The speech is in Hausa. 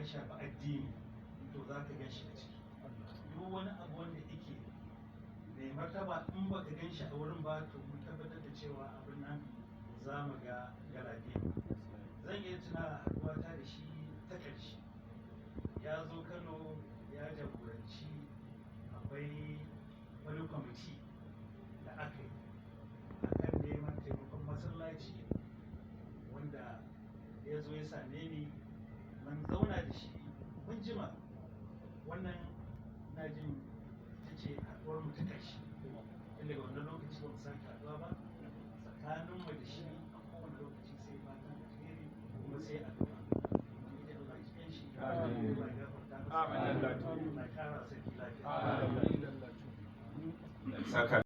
shafi addini, to za ka gan shi a ciki. Duk wani abu wanda yake mai martaba, in baka gan shi a wurin ba, to mun tabbatar da cewa abin nan za mu ga galabi. Zan iya tuna haɗuwata da shi ta ƙarshe, ya zo Kano ya jagoranci akwai wani kwamiti da aka yi akan neman taimakon masallaci, wanda ya zo ya same ni, mun zauna da shi mun jima. Wannan na jin ita ce haɗuwar mu ta ƙarshe. Tun daga wannan lokaci ba mu sake haɗuwa ba. Tsakanin mu da shi a kowane lokaci sai fatan alheri kuma sai addu'a. Ubangiji Allah ya ji shi, Allah ya gafarta masa, Amin. Allah ya kara sarki lafiya. Saka.